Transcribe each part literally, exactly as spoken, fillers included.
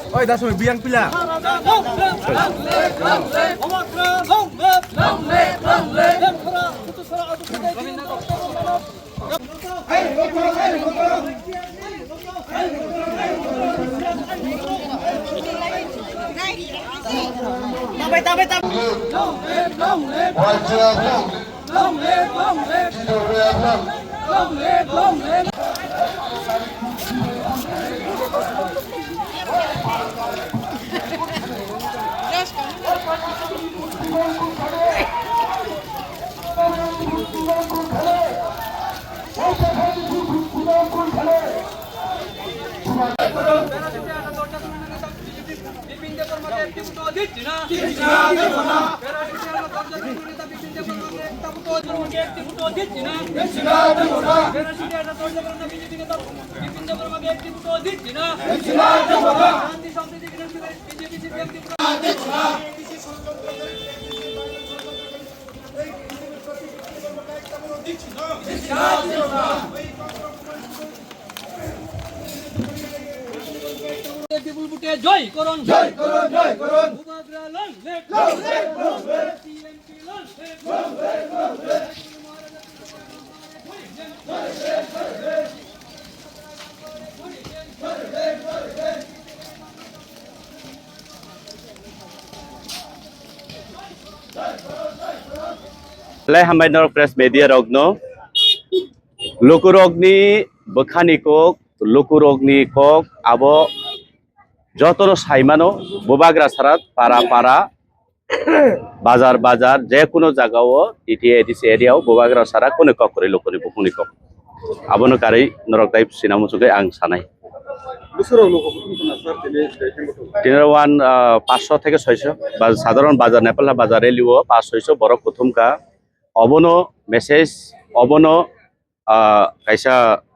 Oi, das biyang pila. বিপুল ভোটে জয় করুন, জয় করুন, জয় করুন। বুবাগ্রা long live, long live, long live। TMC long live, long live, long live। Belai hambai norok press media rokno. Lukurokni bwkhani kok, lukurokni kok abo jotono saimano, bubagra sara para para, bazar bazar, je kuno jagao, T T A D C area o bubagra sara kunu kok kwrwi lukuni bukhungni kok. Abono karwi norok tai sina muchungwi ang sanai. Bwswrok luku kuthum khna sir tini tei khe muchung. Tini wan, ah, paanch sho theke soi sho, ba-, sadharon bazar, Nepal bazar rally o paanch soi sho borok kuthum kha. Obono message, obono ah, kaisa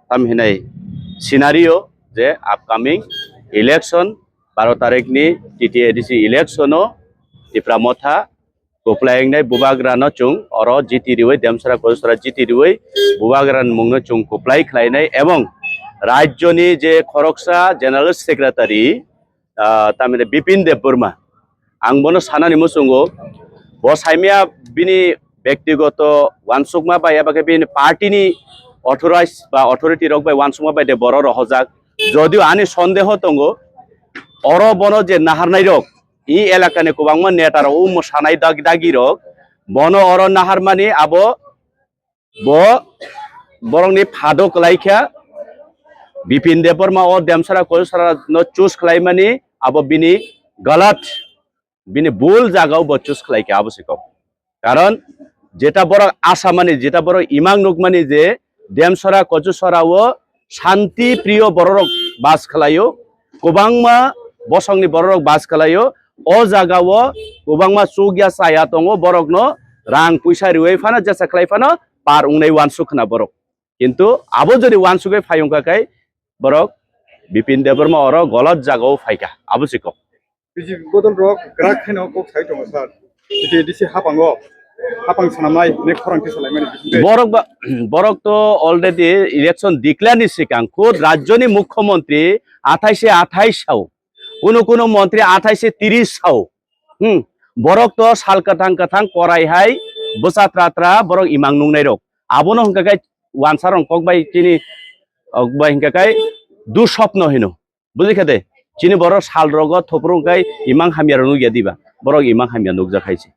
tam hinai scenario je upcoming election, baro tarikh ni T T A D C election o Tipra Motha kwplai wngnai bubagra no chwng oro jiti riwi, Demsara Kosora jiti riwi bubagra ni mung no chwng kwplai khlainai, ebong rajyo ni je khoroksa General Secretary, ah, tamni Bipin Debbarma. Ang bono sanani muchungo, bo saimya bini bektigoto wansukma bai eba khe bini party ni authorized ba authority rok bai wansukma bai de boro rohojak. Jodio ani sondeho tongo, oro bono je naharnai rok, i elaka ni kwbangma neta rok, o mwsanai dag-, dagi rok, bono oro naharmani abo Bo borokni phado kwlai kha, Bipin Debbarma o Demsara Kosora no choose khlaimani, abo bini galat, bini bul jaga o bo choose khlai kha, abo se kok. Karon jeta borok asamani, jeta borok imang nukmani je Demsara Kosora o shanti priyo bororok bas khlaio, kwbangma bosongni bororok bas khlaio. O jaga o kwbangma chukya chaya tongo, borokno rang puisa riwi phano, jesa khlai phano par wngnai uansuk khna borok. Kintu abo jodi uansugwi phai wngkha khe borok Bipin Debbarma oro golot jaga o phaikha, abo se kok. B J P bodol rok grak khaino kok sai tongo sir. T T A D C hapango, hapang sanamnai ne khorang khe salaimani bisingtwi. Borok ba, borok to already election declare ni sikang khud rajyoni mukhyamantri athais se athais sao, kuno kuno montri athais se tris sao. Hmm. Borok to sal kwthang kwthang korai hai bwsa tra tra borok imang nungnai rok. Abono hwnkha khe uansa rong kok bai chini, ok bai hwnkha khe duswapno hino. Bujikha de, chini borok sal rogo thopro kai imang hamya rok nukya diba? Borok imang hamya nukjak hai se.